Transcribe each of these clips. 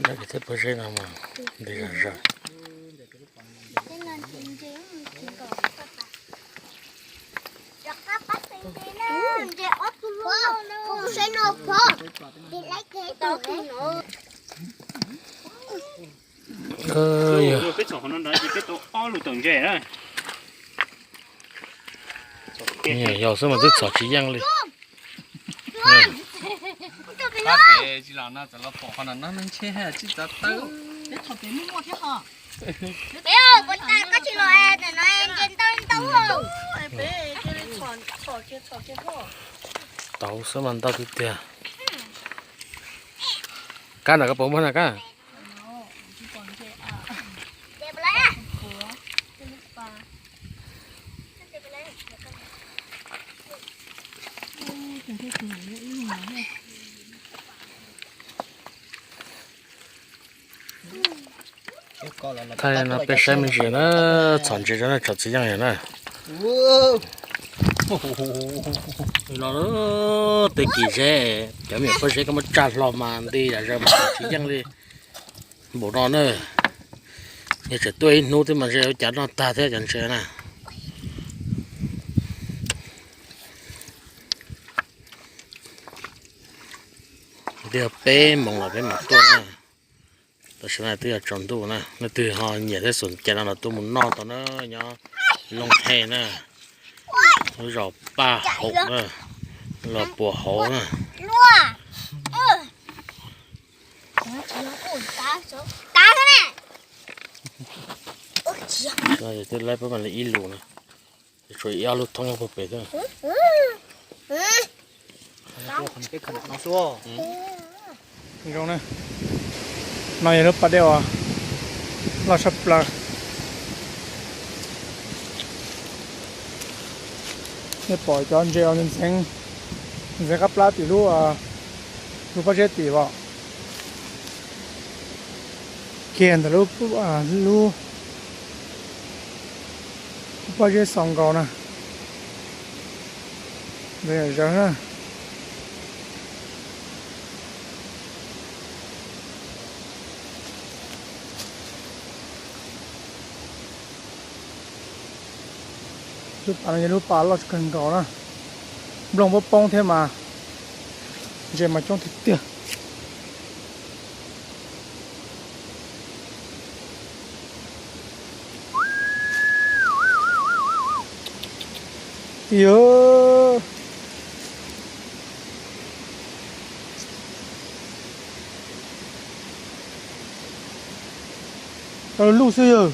Dab tsi thiab pob zeb no mas nti zom zaws. Peb txhom qhov no ntawd ces peb tau ob lub taum ntses na. Yog xwb mas twb txhom tsis yeej li. Pab pem tsis los no txawm los pom qhov no no ntshe tsis txav tawb. Tau xwb mas ntau tiag tiag. Kab no koj puas muab na kab? Thaij no peb saib me ntsis na, txhom ntses rau na, txhom txiv yeej na. Los tej kis zeb, cov me nyuam pob zeb koj muab tsa hlo mas nti zom zaws mas txhom tsis yeej li. Npaum no na, yog tseem tuaj ib hnub twb mas ntshe ua cas noj tag thiab cov ntses na. Twb yog peb moos los peb mam tuaj na. Tam sim no twb yog tsaus ntuj na, leej twg ho nyiam thiab xom cai no los tuaj mus noj tau na, nyob Looj Hej na, lub zos Paj Haum na, los puas hauv na. Twb laib peb mam li ib lus na, tshuav ib ob lub thoob nyob puag pem xwb. Zoo na, no yog lub pas dej uas loj tshaj plaws. Nej pom cov ntses uas ntxeev, ntxeev qab plab tim lub, lub pob zeb tim os. Kiag ntawm lub, lub pob zeb xaus nkaus na. Zawv na. Lub pas no yog lub pas loj kawg nkaus na, nplooj poob poob thiab mas ntses mas coob tiag tiag. Yog tau lub xwb yog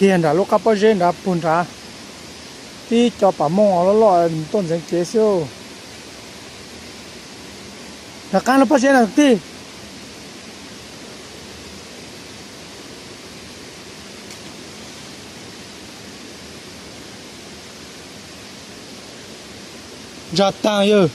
kiag nram lub qab pob zeb nrad puag nrad, tib co pas mooj loj loj tuaj ntxeev kev xwb. Nram qab lub pob zeb na tij. Ntsa tag yawg.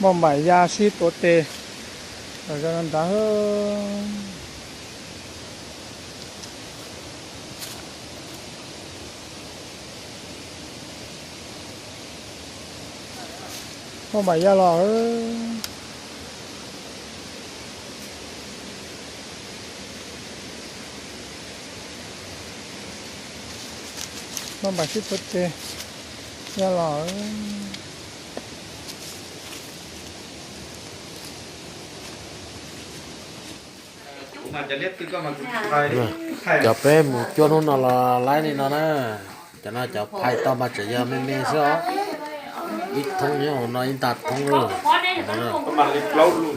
Moj npaim ya sib tuav tes, los zog no nrad. Moj npaim ya los. Moj npaim sib tuav tes ya los. Cov peb mus cuab hnub no los laib li no na. Cov no cov phais tau mas tseem yog me me xwb os. Ib thoob nyob hauv no ib nta thoob lawm.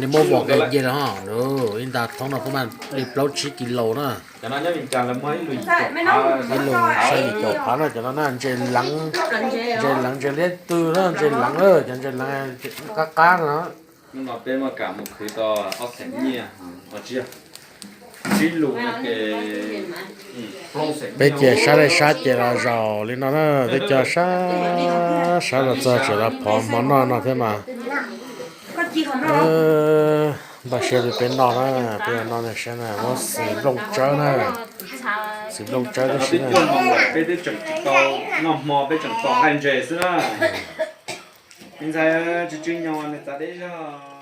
Nej muab mos nqis nce los ho, ib nta thoob no pab mas li plaub tsib kis laus na. Ib lus xya yim caum phav na, cov no na ntses leev, ntses leev ntses liab tw na, ntses leev na, cov ntses leev qab qab no. Hnub no peb muaj kam mus khwv tau ob xeem nyiaj, ua tsis yog. Peb ces sab dej sab ces los zaum li no na, peb cov sab sab los txog tseem los phov hmo noj no thiab mas. Npaj siab rau peb noj na, peb noj nej saib na, muab xis nplooj tsawb na, xis nplooj tsawb tib si na. Peb twb tseem tsis tau noj hmo, peb tseem tos nqaij ntses xwb na. Me ntxhais, tsis tsw nyo nws txav deb zog.